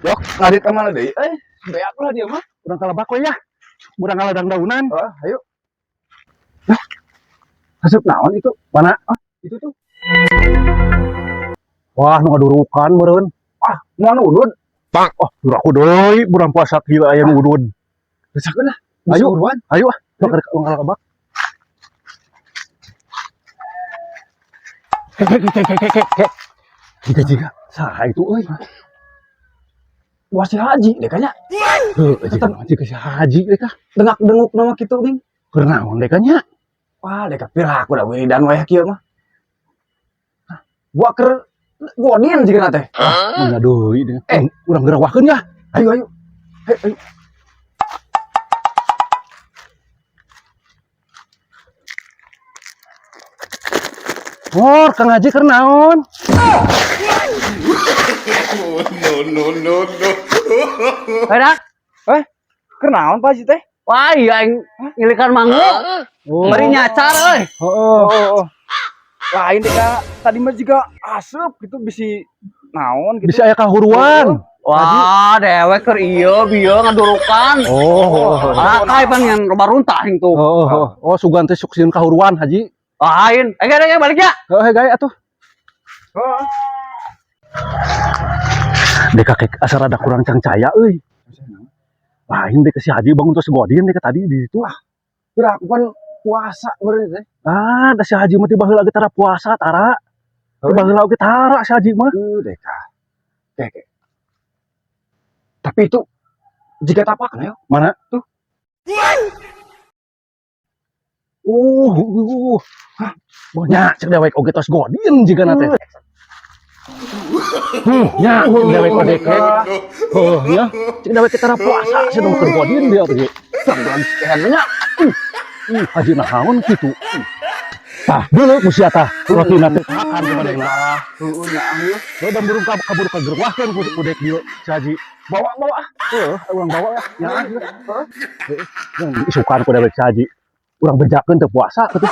Dok, ngarit ka mana deui? Eh, beak lah dia mah. Urang ka lebak we ya. Urang ngaladang daunan. Oh, ayo. Lah, asup naon itu? Mana? Ah, itu tuh. Wah, nu ngadurukan meureun. Ah, mau udud. Oh, aku deui bulan puasa kieu aya nu udud. Besakeun lah. Ayo. Buruan. Ayo ah, sok rek urang ka lebak. Kek kek kek kek kek kek. Jika jika saha itu euy? Wah, si Haji deh kayaknya. Heuh, jika jika si Haji deh kah? Dengak-denguk nama kitu ding. Keur naon deh nya? Wah, deka piraku da wiridan wayah kieu mah. Hah, gua keur godin jigana teh. Mana deui deh. Eh. Urang gerawahkeun ya. Ayo, ayo. Ayo, ayo. Mor, Kang Haji keur naon? No, no, no, no. Dak. Eh, keur naon Pak Haji teh? Wah, iya aing ngilikan mangu. Oh. Bari nyacar euy. Oh, oh, oh. Lain deh kak, tadi mah juga asup gitu bisi naon gitu. Bisa aya kahuruan. Wah, dewek keur ieu bieu ngadurukan. Oh, oh, Ah, kai pan yang loba runtah aing tuh. oh, oh, oh, sugan teh sok sieun kahuruan Haji. Lain. Eh, gaya, balik ya. Heuh, gaya atuh. Oh. Deka kek asa rada kurang cangcaya euy. Lain deh ke si Haji bangun terus godin deh ke tadi di situ ah. Kira aku kan puasa meureun teh. Ah, da si Haji mah ti baheula ge tara puasa tara. Ti baheula oge tara si Haji mah. Heuh deka. Oke, oke. Tapi itu jika tapak ayo. Mana? Tuh. Hah, nya cek dewek oge tos godin jigana teh. Nya cek dewek oge ke. Heuh, nya cek dewek tara puasa cenah keur godin dia teh. Pelan nya. Haji naon kitu. Tah, deuleu ku sia tah. Rotina teh makan ku manehna. Heueuh nya ayo. Heuh, dan burung kabur kagerwahkeun ku dek dieu si Haji. Bawa bawa ah. Heuh, urang bawa ya. Nya. Heuh. Isukan ku dewek si Haji. Urang bejakeun teu puasa kitu.